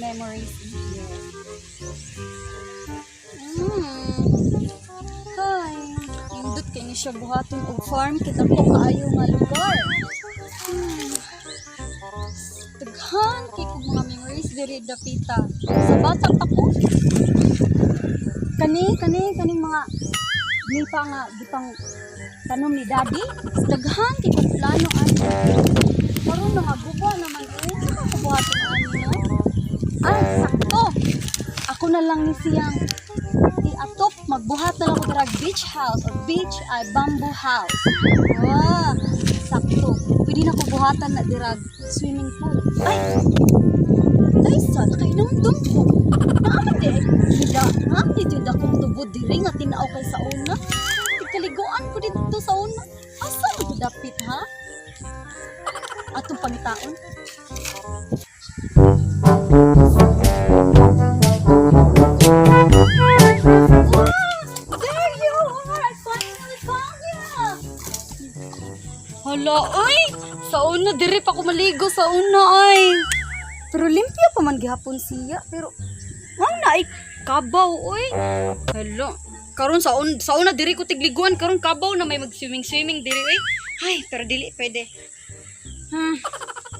memories in here. Hi. Indot kay ni siya buhaton og farm kita ko kaayo nga lugar. Daghan kay kog mga memories diri dapita. Sa bata pa ko. Kani kani kaning mga nipa nga gipang tanom ni Daddy. Daghan kay kog plano ani. Karon mga guba naman eh. Saka ko buhaton ani, no? Ah, sakto. Ako na lang ni siyang i-atop, magbuhat na lang ko dirag beach house or beach ay bamboo house. Wow, sakto. Pwede na ko buhatan na dirag swimming pool. Ay, Daysa, nakainumdum ko. Naaman di ay gila. Naaman di jud akong tubod diri nga tinaw kay sa una. Tigkaliguan ko dito sa una. Asa man ko dapit, ha? Atong pangitaon. Wow! There you are! I finally found you! Hala, oy! Sa una, diri pa ko maligo sa una, ay. Pero limpyo pa man gihapon siya. Pero, ang na ay kabaw, oy. Hala. Karon sa una diri ko tigliguan karon kabaw na may mag-swimming swimming diri oy. Ay, pero dili pwede.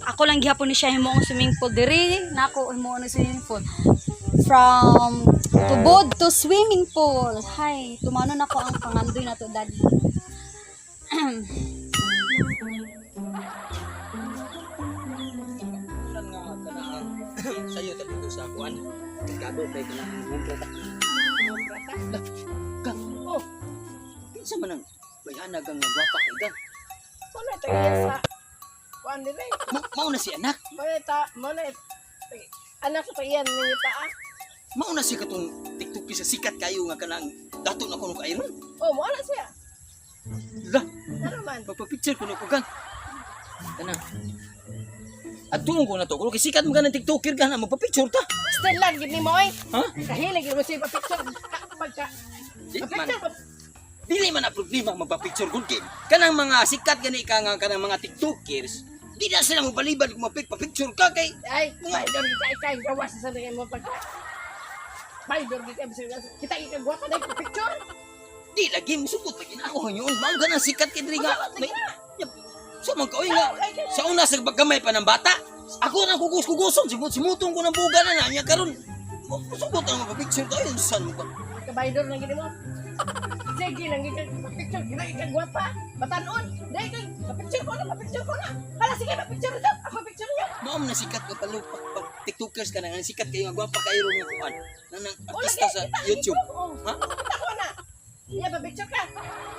Ako lang gihapon ni siya himuong swimming pool diri. Nako himuon ang swimming pool. From tubod to swimming pool. Hay, tumano na ko ang pangandoy na to, Daddy. Ulan nga kanang sayo ta dito sa kuan. Delikado kay kanang ngumpra ta. Ngumpra ta? Lah, gang. Oh. Kinsa man ang bayhana gang nga gwapa kay gang? Wala ta iya sa kuan dire. Mao na si anak. Mao na ta, mao na anak ko iyan ninyo pa ah. Mao na si katong TikTok sa sikat kayo nga kanang dato na kuno kay ron. Oh, mao na siya. Lah, Ano man? magpa-picture kuno ko gang. Kana. Adtuon ko na to. Kuno kay sikat mo ganang TikToker ka na magpa-picture ta. Still lang gid nimo oy. Ha? Kahilig gid mo siya pa-picture pagka Di man. pa-picture pa. Dili man na problema ang magpa-picture gud kay kanang mga sikat gani ka nga kanang mga TikTokers. Di na sila mobalibad kung mapik-picture ka kay Ay, baydor gid kay kay gawas sa sa mo pagka. Baydor gid kay kita ikagwa gwapa dai picture. Di lagi musugot lagi na ako yun. Mao ganang sikat kay diri nga. Lagi na. Yap. Sa man kaoy nga sa una sa paggamay pa ng bata. Ako nang kugus-kuguson simut simutong ko ng buga na na niya karon. Musugot ang magpa-picture kayo san mo ba? Kabaydor lang gid mo. Sige lang gid kay picture gid kay gwapa. Batanon. Dai kay picture ko na, picture ko na. Hala sige, pa-picture daw. Ako picture niyo. Mao man na sikat ka palo pag, pag TikTokers ka na nga sikat kayo nga gwapa kayo ro nga kuan. Nang Oh, artista lagi, sa kita, YouTube. kita, oh. Ha? Kita ko na. Iya, pa-picture ka.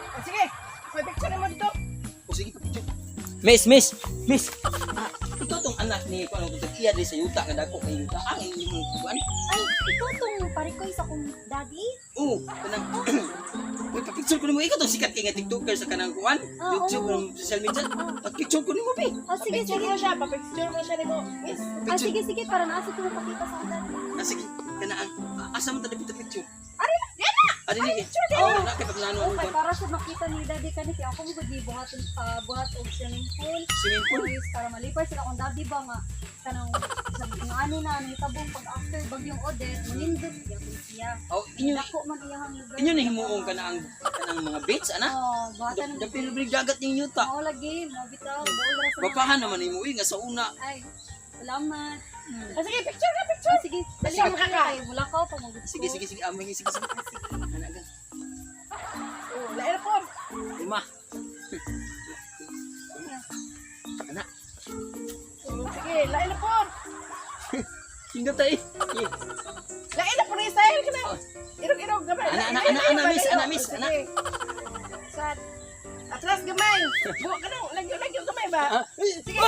Ah, sige, pa-picture mo dito. O sige pa picture. Miss, miss, miss. Ah, ikaw tong anak ni kuan ko iya di sa yuta nga dako kay yuta. Ang inyong kuan. Ay, ikaw tong parikoy sa akong daddy? Oo, kanang Uy, pa-picture ko nimo ikaw tong sikat kay nga TikToker sa kanang kuan. Ah, YouTube oo. ng social media. Pa-picture ko nimo be. Ah, sige, Pa-picture sige. mo siya, pa-picture mo siya nimo. Miss, Ah, sige, sige. Para naasa ko makakita sa akong daddy. Ah, sige, kanang asa man ta dapit picture? Ari na! Yan na! Ari ni. Oh, na kay paglano Oh, ang kay kuan. para siya makita ni daddy kani kay ako mo gud buhat buhat og swimming pool. Swimming pool. Guys, para malipay sila akong daddy ba nga kanang sa mga ano na nahitabong pag after bagyong Odette, munindot gyapon siya. Oh, inyo Dako man iyang lugar. inyo na himuong kanang kanang mga beach ana. Oh, buhatan ng Dapit libre dagat ning yuta. Mao lagi, mao bitaw, dool ra sa mga- Bapahan naman nimo uy nga sa una. Ay, salamat. Ah, sige, picture ka, picture. Ah, sige, dali Sige, ka ka. kay wala ka pa magud. Sige, sige, sige, aming sige, sige. Ana gan. Oh, lain po. Lima. Ana, Oh, sige, lain po. hindot ta eh. Lain na po ni style ka na. Oh. Irog-irog gamay. Ana, ana, Lain, ana, lain, ana, lain, miss, lain. ana, miss, Oh, ana. sige. Sad. Atras gamay. Buwa ka nang, lagyo-lagyo gamay ba? Ah, Sige.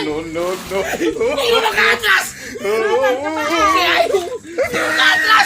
No, no, no. Hindi mo makaatras! Hindi mo makaatras!